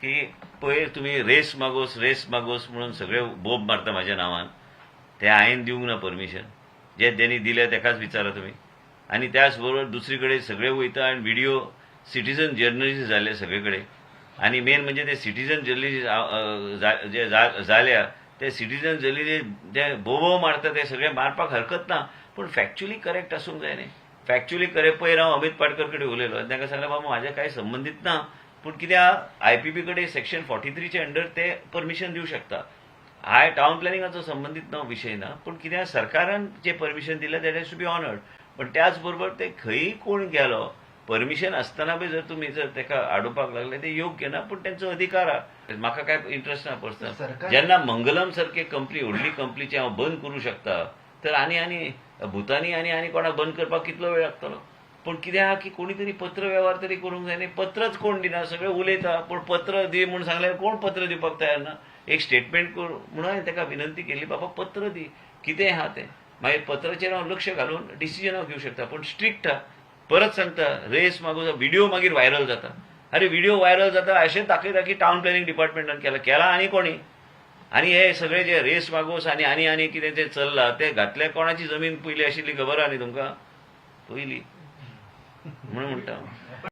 की पयर तुमी रेस मागोस, रेस मागोस म्हणून सगळे बोब मारता म्हाज्या नांवान. ते हांवें दिवंक ना परमिशन. जे तेणी दिले तेकाच विचारा तुमी. आनी त्याच बरोबर दुसरी कडेन सगळे वयता आनी व्हिडिओ, सिटीजन जर्नलिस्ट जाल्ले सगळे कडेन. आनी मेन म्हणजे ते सिटीजन जर्नलिस्ट जे जाल्या, ते सिटीजन जर्नलिस्ट जे बोबो मारता, ते सगळे मारपाक हरकत ना, पूण फॅक्च्युअली करेक्ट आसूंक जाय न्ही, फॅक्च्युअली करेक्ट. पयर हांव अमित पाटकर कडेन उलयलो आनी तांकां सांगलें, बाबा, म्हाजें कांय संबंदीत ना, पूण कित्याक आयपीबी कडेन सेक्शन 43चे अंडर ते परमिशन दिवं शकता. हाय, टावन प्लॅनिंगाचो संबंदीत ना, विशय ना, पूण कित्याक सरकारान जे परमिशन दिलें, that has to be honoured. पण त्याच बरोबर ते खंयी कोण गेलो, परमिशन आसतना बी जर तुमी जर ताका आडोवपाक लागले, ते योग्य ना. पूण तेंचो अधिकार आहा, म्हाका काय इंट्रस्ट ना पर्सनल. जेन्ना मंगलम सारखे कंपनी, व्हडली कंपनीचे हांव बंद करूं शकता, तर आनी आनी भुतानी आनी आनी कोणाक बंद करपाक कितलो वेळ लागतलो? पूण कितें आहा की कोणी तरी पत्र व्यवहार तरी करूंक जाय न्ही. पत्रच कोण दिना. सगळे उलयता, पूण पत्र दी म्हूण सांगल्यार कोण पत्र दिवपाक तयार ना. एक स्टेटमेंट कर म्हणून हांवें ताका विनंती केली, बाबा, पत्र दी, कितें आहा तें. मागीर पत्राचेर हांव लक्ष घालून डिसिजन हांव घेवं शकता. पूण स्ट्रिक्ट आहा, परत सांगता. रेस मागून व्हिडिओ मागीर व्हायरल जाता. अरे, व्हिडिओ व्हायरल जाता अशें दाखयता की टावन प्लॅनिंग डिपार्टमेंटान केला. केला आनी कोणी. आनी हे सगळे जे रेस मागोस आनी आनी आनी कितें तें चल्लां, ते घातले कोणाची जमीन पयली आशिल्ली, खबर आहा न्ही तुमकां पयली, म्हणून म्हणटा हांव.